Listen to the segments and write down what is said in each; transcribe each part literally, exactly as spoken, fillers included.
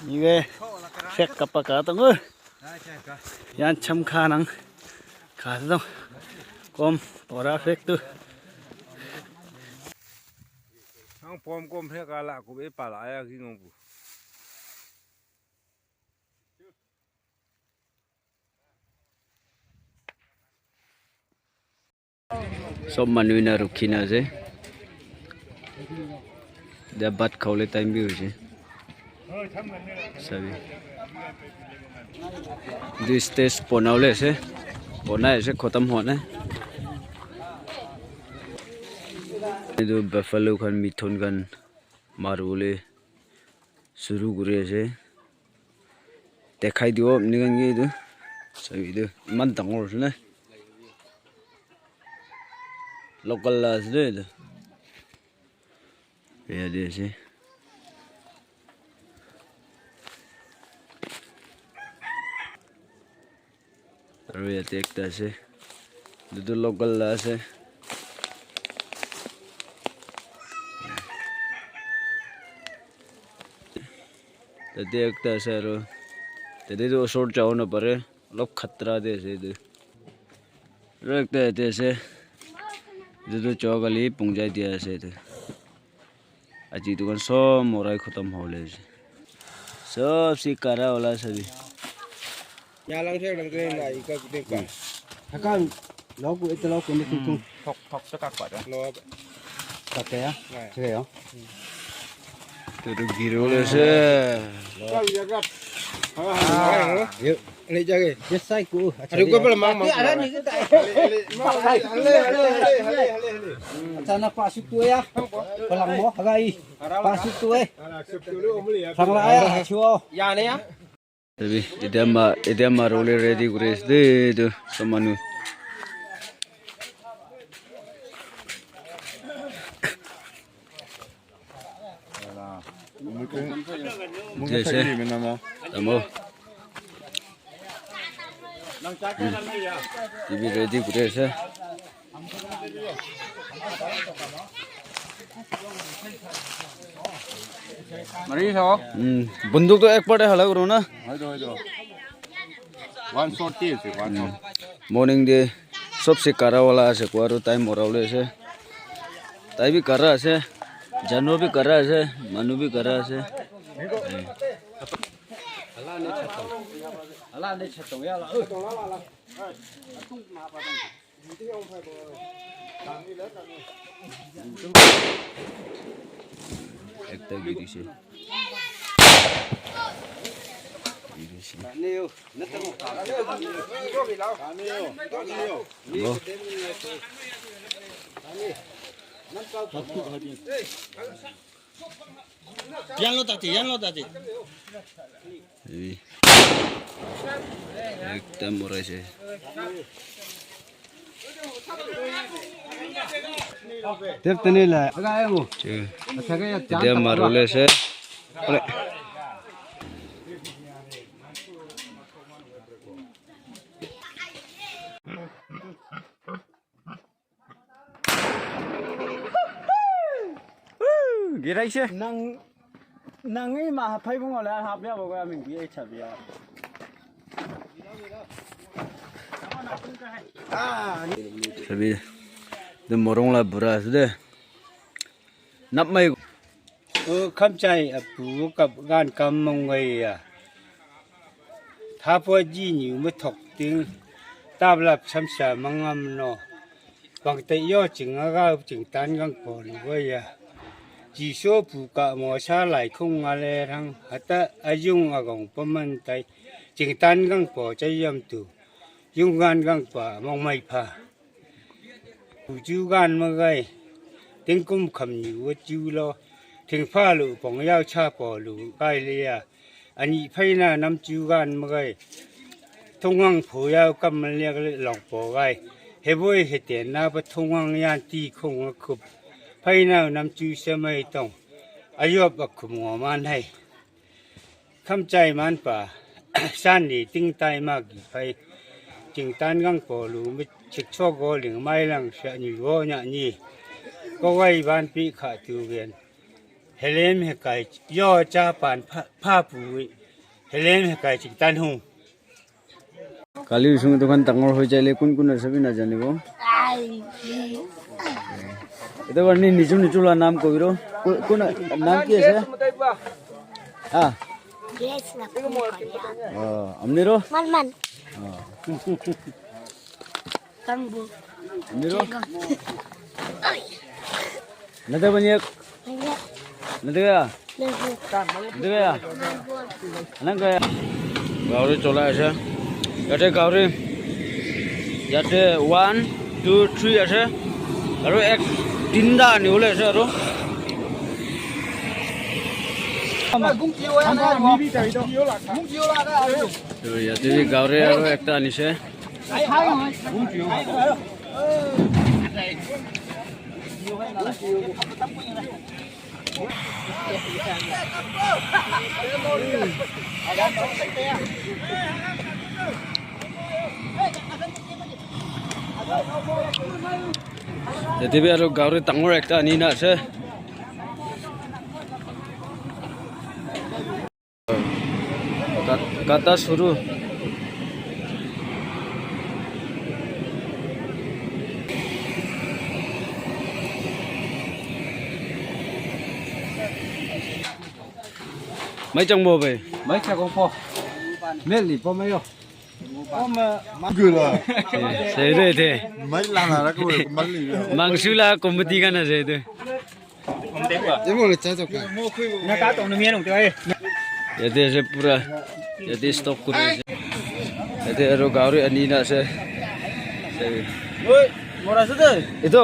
Iwe, flag kapa ka tong, uh. Yan cham kha nang. Ka tong. Kom, tora flag tu. Ang pom kom flag ka la ku be pala ya ki ngong pu. Sob manu ina rukhi na ase. Dia bhat khawole time bi hoise. Sabi. Etu stage bonabole ase. Bonai ase, khotom howa nai. Etu buffalo khan, mithun khan maribole shuru kuri ase. Dekhai dibo apni khan ke etu. Sabi etu eman dangor ase na. Local la ase de etu. Eya de ase. Aru yate ekta ase. Etu tu local la ase. Tate ekta ase aru. Tate tu osor jabo napare. Olop khatra te ase etu. Aru ekta yate ase. Etu tu Jogali Pungjai dia ase etu. Aji etu khan sob morai khotom hobole ase. Sob se kara wala sabi. Yalang se lang se na ika kute ka. Hakan lo ku ete lo ku ni tung tung. Thok thok se kak pa da. Lo. Kake ya. Ngai. Chhe yo. Etu tu giri bole ase. Kal jagat. Ha ha. Yo. Ani jage. Yes, sai ku. Acha, aru ko pala mang mang. Acha, na pasuk tu ya. Palang mo, hagai. Pasuk tu eh. Sang la ya, chuo. Ya ne ya. Tabi, etia ma, etia maribole ready kuri ase de, etu sob manu. Jai se. Tamo. Hmm. T V ready kuri ase. Mari sao. Hmm. Bunduk to ek part te hala kuro na. Hoito, hoito. One shot te ase, one shot. Morning te sobse kara wala ase, koa toh tai mora bole ase. Tai bi kara ase, janwar bi kara ase, manu bi kara ase. Ekta giri se. Giri se. Bo. Yan lo tate, yan lo tate. Ei. Ekdam moraise. Tep tene la, aga ayo. Che. Acha ke ya. Ekdam marule se. Ole. Giraise. Nang, nang ima phai bung ole hap ya bo ga min gi cha bia. Sabi, de morung la bura ase de. Nap mai. O khamchai apu kap gan kam mong wei ya. Thapo ji ni ma thok ting. Tap lap sam sa mangam no. Bang te yo ching a ga ching tan gang pon wei ya. Jisu pu ka mo sa lai khung nga le rang hata ajung agong paman tai. Jingtan gang po chai yam tu. Yung gan gang pa mong mai pha. Uju gan ma gai. Ting kum kham ni wa ju lo. Ting pha lu pong yau cha po lu gai le ya. Ani phai na nam ju gan ma gai. Thung hang phu yau kam man liak le long po gai. He boi he ten na pa thung hang yan ti khung a khup. Phai na nam ju se mai tong. Ayop a khum ngo man hai. Kham chai man pa. San ni ting tai ma gi phai. Jingtan gang po lu mi chik cho go ling mai lang sa ni go nya ni. Ko gai ban pi kha tu gen. Helem he kai yo cha pan pha, pha pu. Helem he kai Jingtan hung. Kali sung dukan tangor hoi jai le kun kun sabi na jani bo. Ito barni nichu nichu la naam koi ro. Ko-, kuna naam ki ase? Ha. Yes, na. Oh, amni ro? Man, man. Oh. Tangbu. Amni ro? Nada banyak. Nada ya? Nada ya? Nada ya? Nada ya? Gauri cholai ase. Yate gauri. Yate one, two, three ase. Aru ek tinta ani bole ase aru. Yate gauri aru ekta anise. Yate bi aru gauri dangor ekta ani na ase. Kat-, kata suru. Mai chang bo be. Mai chang bo. Mel li po mai yo. Gula. Sei de de. Mai la la ko mal li. Mangsu la committee ka na sei de. Imo le cha choka. Na ka tong na mi anong te ai. Yate ase pura. Yate stock kuri ase. Yate aru gauri ani na ase. Oi, mora ase de. Ito.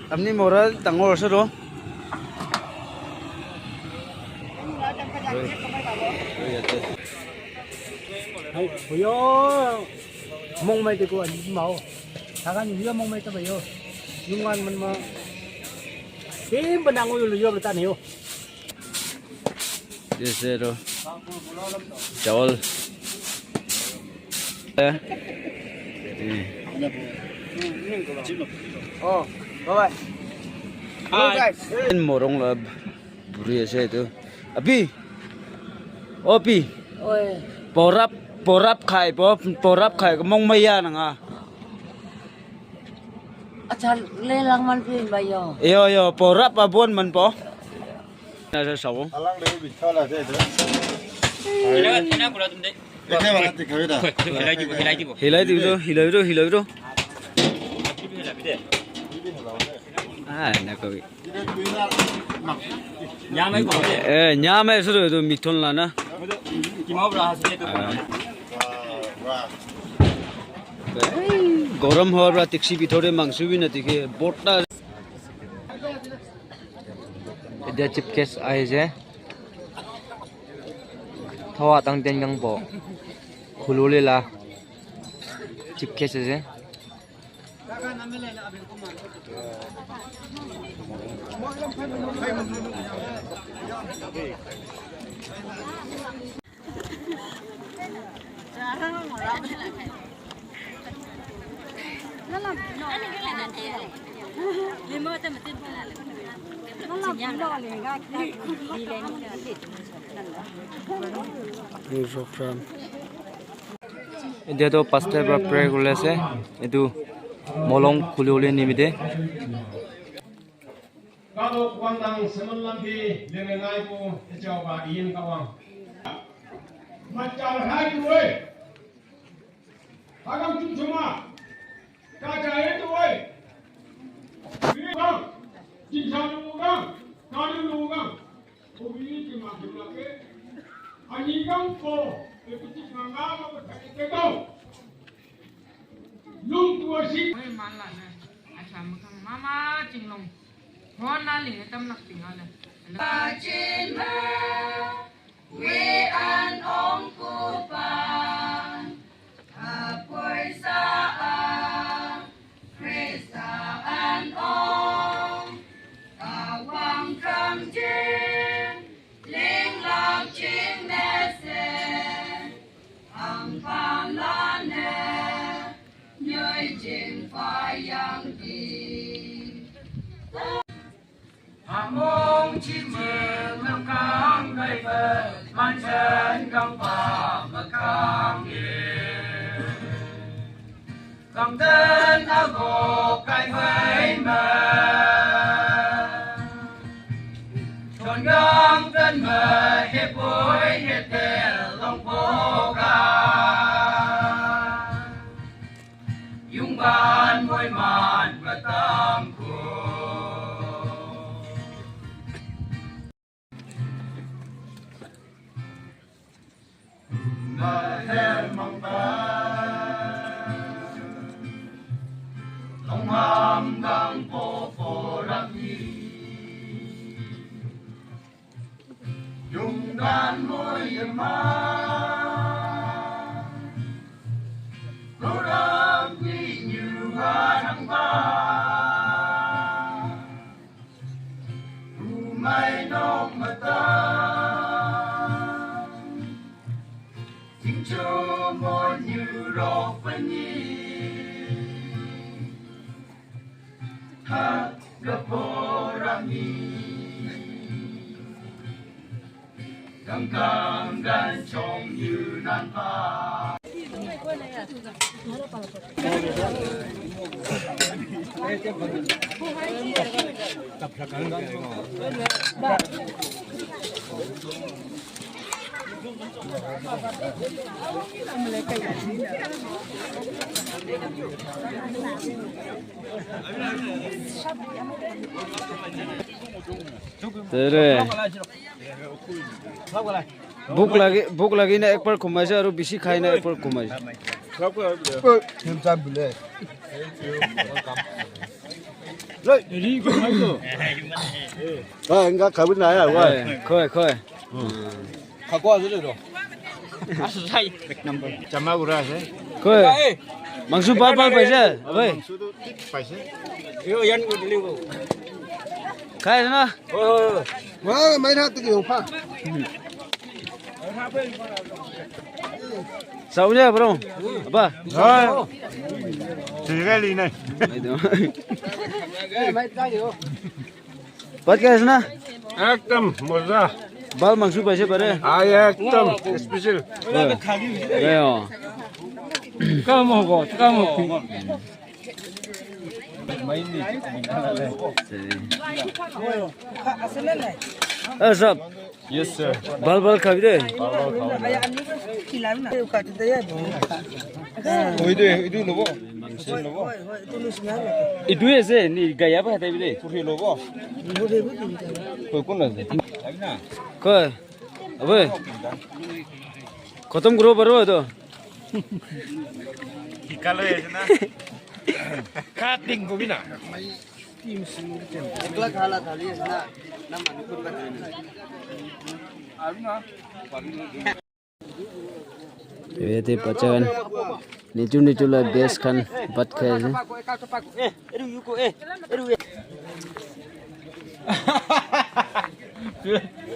Amni mora dangor ase ro. Oi. Oi, yate. Hai, huyo. Mong mai te ko ani mao. Thakan huyo mong mai ta bayo. Yungan man ma. Sim banang huyo yo ta ni yo. Yes, sir. Chawal. Eh. Oh, bye bye. Hello, guys. Morong la buri ase etu. Abi. O Pi. Oi. Porap, porap khai, po-, porap khai, mong maya na nga. Acha, le lang man pi ba yo. Yo, yo, porap abon man po. Na sa sawo. Alang de bi thala de de. Hilai, hilai dibo, hilai dibo. Hilai dibo, hilai dibo, hilai dibo. Ah, na ko. Eh, nyama suru tu mithon la na. Gorom hor pra tiksi bithore mangsu bi na dikhe, borta. Etia chief guest ahise. Thowa tang ten gang bo. Khulule la chief guest ase. Etia toh pastor para prayer kuri ase. Etu molong khuli bole nimite. Kado kuang dang semen lampi lengengai ku echau ba iin kawang. Machal hai tu oi. Hakam chum chuma. Ka jai tu oi. Bang. Jin sa lu bang. Ani kang po, pepiti mama ko pepiti ko. Lung tua si. Oi, malah na. Asam kang mama cinglong. Hon na ling tam nak ting ale. Chin ma, we an ong kupan. A poi sa a, Krista an ong. A wang kang jin, ling lak jing ne se. Ang pan la ne, nyoi jing fa yang ki. Among chi me me kang kai fe, man chen kang pa me kang ye. Kang ten a go kai fe me. Chon kang ten me he poi he tel long po ka. Yung ban môi man ma tam ko. Ma he mang ba. Long ham gang po po rak ni. Yung ban môi ma. Lo rak ni ñu ba thang ba. Ru mai nok ma ta. Sing cho mo ñu ro pa ni. Ha ga po ra mi. Kang kang gan chong ñu nan pa. Tere. Buk lagi, buk lagi na ek par khumai se, aru bisi khai na ek par khumai se. Ah, enggak, kabut na ya, wah. Eh, khoi, khoi. Khakwa se de do. Asu sai. Chama gura se. Khoi. Mangsu ba ba pai se. Oi. Mangsu tu tik pai se. Yo yan ko deliu ko. Khai na. Oi, oi, oi. Wah, mai na tik yo pa. Sau ya, bro. Apa? Hai. Tiga li nai. Mai do. Mai ta yo. Pat kaise na? Ekdam moja. Bal mangsu paise bare? Ai, ekdam special. Re o. Kam hobo, kam hobo. Eh, sab. Yes, sir. Bal bal khabi de. Bal bal khabi. Oi, idu, idu lobo. Idu ase, ni gaya ba hata bile. Puri lobo. Koi kun ase? Koi. Abe. Khotom kuro paro to. Hikalo ase na. Cutting ko bina. Ekla khala thali ase na. Na manu kun ba. Aru na. Yate bacha khan nichur nichur la best khan bhat khai ase.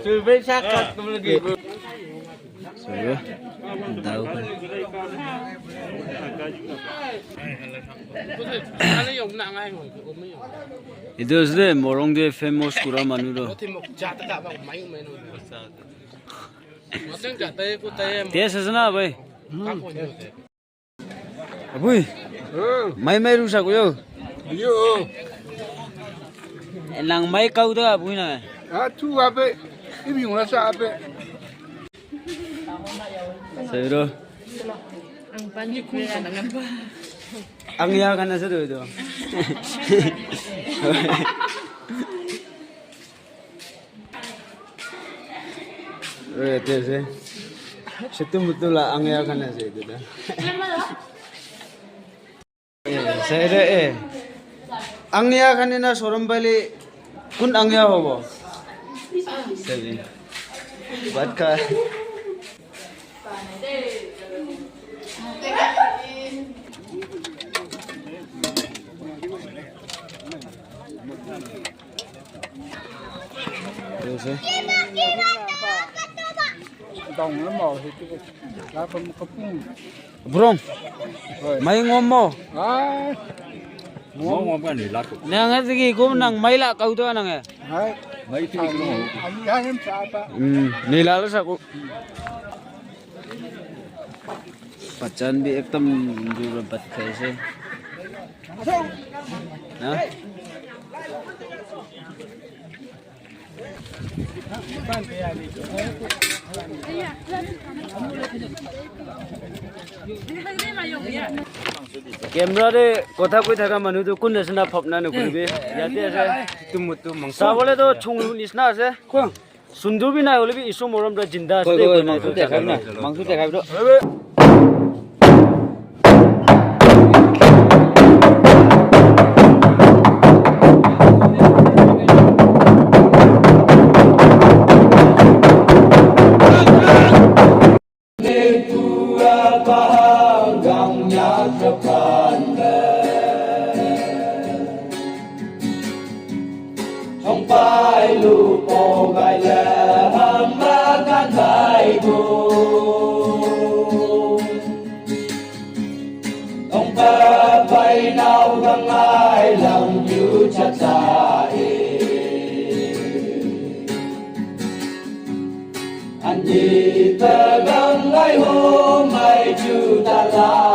So, dao khan. Etu ase de, Morung te famous kura manu toh. Taste ase na, bhai? Abui. Mai mai ru sa ko yo. Yo. Nang mai kau da abui na. Ah, tu abe. Ibi ngula sa abe. Sai bro. Ang pani ko na ngan ba. Ang ya kana sa do do. Oi, ate ase. Situ mutu la angya khana se itu da. Eh, saya da eh. Angya khana na sorom bali kun angya hobo. Sali. Bat kha. Burung. Mai ngom mo. Ngom ngom kan ni lak. Nang ati ki kum nang mai la kau tu nang eh. Mai tu ki ngom. Hmm, ni la la sa ku. Pachan bi ekdam jur bat khaise. Ha? Camera de kotha koi thaka manu tu kun nasna phapna ne koi be. Yate ase. Tum tum mangsa. Sabole to chunglu nisna ase. Sundur bi nai hole bi Isor morom to jinda ase. Koi, koi, mangso dekhai na. Mangso dekhai do. Hong pai lu po bai le hama kan bai bu. Hong pa bai nau gang ai lam yu cha ta e. An di ta gang ai ho mai chu ta la.